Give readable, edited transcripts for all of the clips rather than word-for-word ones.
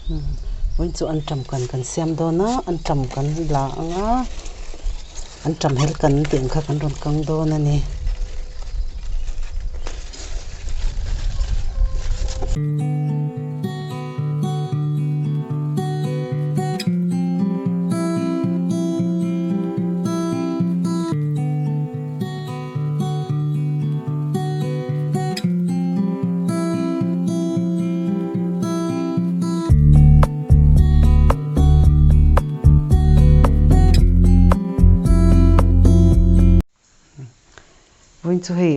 Vawiin chu anṭam kan kan siam dawn a, anṭam kan la ang a, anṭam hel kan tih ang kha kan rawn kang dawn a ni. Vawiin chu hei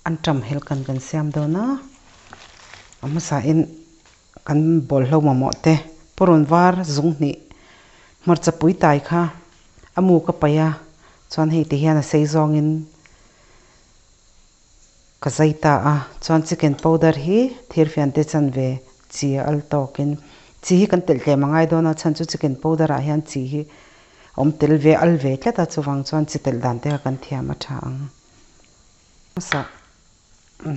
anṭam hel kan kan siam dawn a, a hmasain kan bawlhlo mamawh te purun var zung hnih hmarcha pui tai kha a mu ka paih a chuan hei ti hian a sei zawngin ka zai ta a chuan chicken powder hi thirfian te chanve chi a al tawkin chi hi kan telh tlem a ngai dawn a chhan chu chicken powder ah hian chi hi a awm tel ve al ve tlat a chuvang chuan chi telh dan te kha kan thiam a tha ang hmasa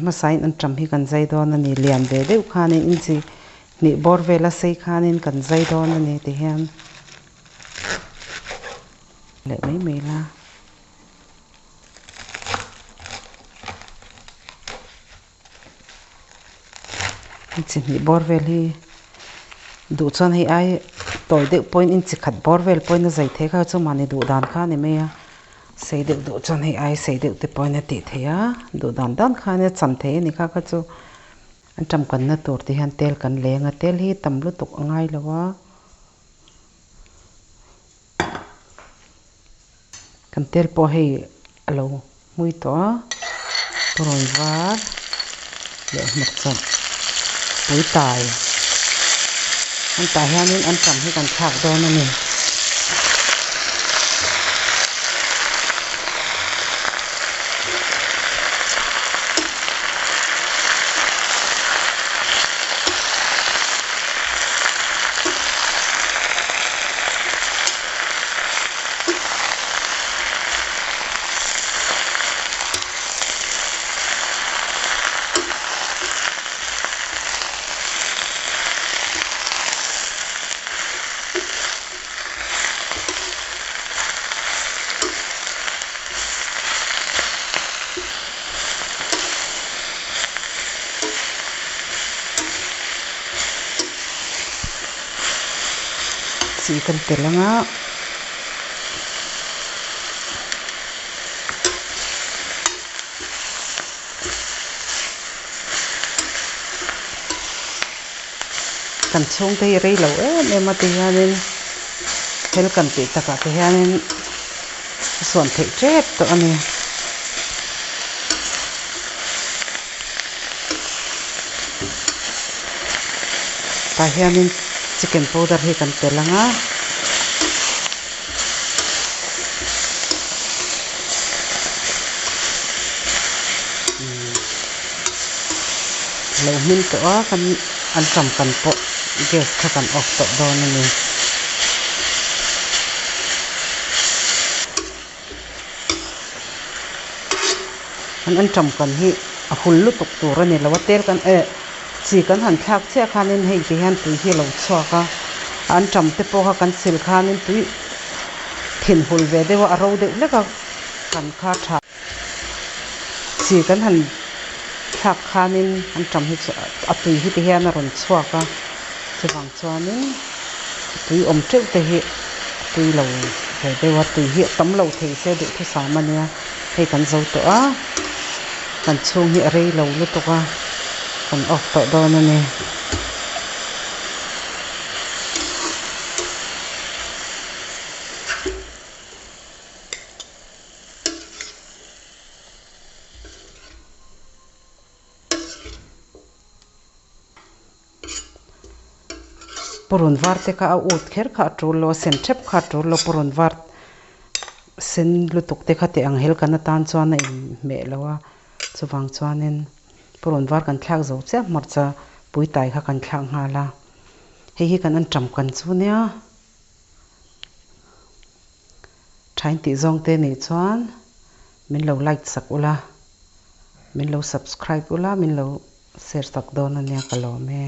hmasain anṭam hi kan zai dawn a ni lian ve deuh khanin inchi hnih bawr vela sei khanin kan zai dawn a ni ti hian leh mai mai la. Inchi hnih bawr vel hi duh chuan hei ai tawi deuh pawhin inchi khat bawr vel pawhin a zai thei kha chu mahni duh dan kha a ni mai a sei deuh duh chuan hei ai sei deuh te pawhin a tih theih a duh dan dan khan a chan thei a ni kha kha chu an tangkanna tur te hian tel kan leng a tel hi tam lutuk a ngai lo a. Kan tel pawh hei a lo hmui tawh a purawn var leh hmarcha pui tai an tah hianin anṭam hi kan thlak dawn a ni. Chi kan tel ang a kan chhungte hi rei lo em em a ti hianin thil kan tih takah te hianin a suan theih tep tawh a ni. Tah hianin chicken powder hi kan telh ang a. Lo hmin tawh a kan anṭam kan pawh gas kha kan off tawh dawn a ni. An anṭam kan hi a hul lutuk tur a ni lo a tel kan eh chi kan han thlak chiah khanin hei ti hian tui hi a lo chhuak a anṭam te pawh kha kan sil khanin tui thin hul ve deuh a a ro deuh hlek a kan kha tha. Chi kan han thlak khanin anṭam hi chu a tui hi ti hian a rawn chhuak a chuvang chuanin tui awm teuh te hi a tui lo ve deuh a tui hi a tam lo thei se duhthusam a nia hei kan zo tawh a kan chhung hi a rei lo lutuk a kan off tawh dawn a ni. Purun var te kha a ut kher kha a tul lo a sen thep kha a tul lo purun var sen lutuk te kha tih ang hel kan atan chuan a inhmeh lo a chuvang chuanin purun var kan thlak zo chiah hmarcha pui tai kha kan thlak nghal a hei hi kan anṭam kan chu nia. Thain tih zawng te nih chuan min lo like sak ula, min lo subscribe ula, min lo share sak dawn ania ka lawm e.